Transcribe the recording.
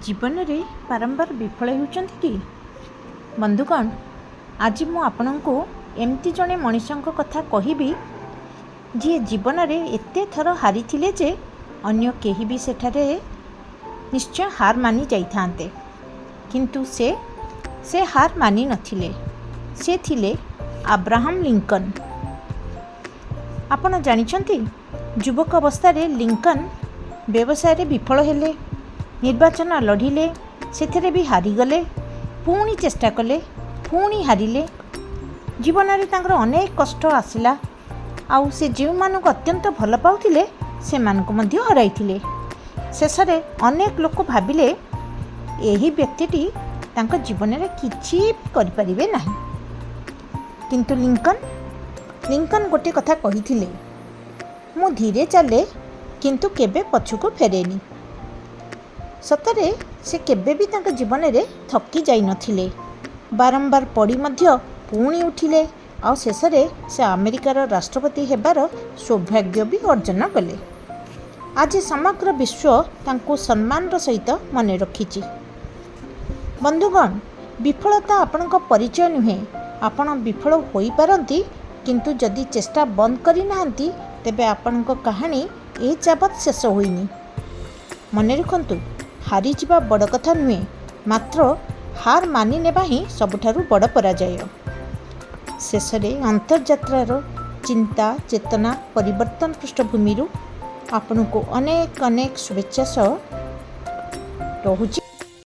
ଜୀବନରେ ବାରମ୍ବାର ବିଫଳ ହେଉଛନ୍ତି କି? ବନ୍ଧୁଗଣ, ଆଜି ମୁଁ ଆପଣଙ୍କୁ ଏମିତି ଜଣେ ମଣିଷଙ୍କ କଥା କହିବି, ଯିଏ ଜୀବନରେ ଏତେ ଥର ହାରିଥିଲେ ଯେ ଅନ୍ୟ କେହି ବି ସେଠାରେ ନିଶ୍ଚୟ ହାର ମାନି ଯାଇଥାନ୍ତେ। କିନ୍ତୁ ସେ ହାର ମାନି ନଥିଲେ। ସେ ଥିଲେ ଆବ୍ରାହମ୍ ଲିଙ୍କନ୍। ଆପଣ ଜାଣିଛନ୍ତି, ଯୁବକ ଅବସ୍ଥାରେ ଲିଙ୍କନ୍ ବ୍ୟବସାୟରେ ବିଫଳ ହେଲେ। ନିର୍ବାଚନ ଲଢ଼ିଲେ, ସେଥିରେ ବି ହାରିଗଲେ। ପୁଣି ଚେଷ୍ଟା କଲେ, ପୁଣି ହାରିଲେ। ଜୀବନରେ ତାଙ୍କର ଅନେକ କଷ୍ଟ ଆସିଲା ଆଉ ସେ ଯେଉଁମାନଙ୍କୁ ଅତ୍ୟନ୍ତ ଭଲ ପାଉଥିଲେ, ସେମାନଙ୍କୁ ମଧ୍ୟ ହରାଇଥିଲେ। ଶେଷରେ ଅନେକ ଲୋକ ଭାବିଲେ, ଏହି ବ୍ୟକ୍ତିଟି ତାଙ୍କ ଜୀବନରେ କିଛି ବି କରିପାରିବେ ନାହିଁ। କିନ୍ତୁ ଲିଙ୍କନ୍ ଗୋଟିଏ କଥା କହିଥିଲେ, "ମୁଁ ଧୀରେ ଚାଲେ, କିନ୍ତୁ କେବେ ପଛକୁ ଫେରେନି।" ସତରେ ସେ କେବେ ବି ତାଙ୍କ ଜୀବନରେ ଥକି ଯାଇନଥିଲେ। ବାରମ୍ବାର ପଡ଼ି ମଧ୍ୟ ପୁଣି ଉଠିଲେ ଆଉ ଶେଷରେ ସେ ଆମେରିକାର ରାଷ୍ଟ୍ରପତି ହେବାର ସୌଭାଗ୍ୟ ବି ଅର୍ଜନ କଲେ। ଆଜି ସମଗ୍ର ବିଶ୍ୱ ତାଙ୍କୁ ସମ୍ମାନର ସହିତ ମନେ ରଖିଛି। ବନ୍ଧୁଗଣ, ବିଫଳତା ଆପଣଙ୍କ ପରିଚୟ ନୁହେଁ। ଆପଣ ବିଫଳ ହୋଇପାରନ୍ତି, କିନ୍ତୁ ଯଦି ଚେଷ୍ଟା ବନ୍ଦ କରିନାହାନ୍ତି, ତେବେ ଆପଣଙ୍କ କାହାଣୀ ଏ ଯାବତ୍ ଶେଷ ହୋଇନି। ମନେ ରଖନ୍ତୁ, ହାରିଯିବା ବଡ଼ କଥା ନୁହେଁ, ମାତ୍ର ହାର ମାନି ନେବା ହିଁ ସବୁଠାରୁ ବଡ଼ ପରାଜୟ। ଶେଷରେ ଅନ୍ତର୍ଯାତ୍ରାର ଚିନ୍ତା ଚେତନା ପରିବର୍ତ୍ତନ ପୃଷ୍ଠଭୂମିରୁ ଆପଣଙ୍କୁ ଅନେକ ଅନେକ ଶୁଭେଚ୍ଛା ସହ ରହୁଛି।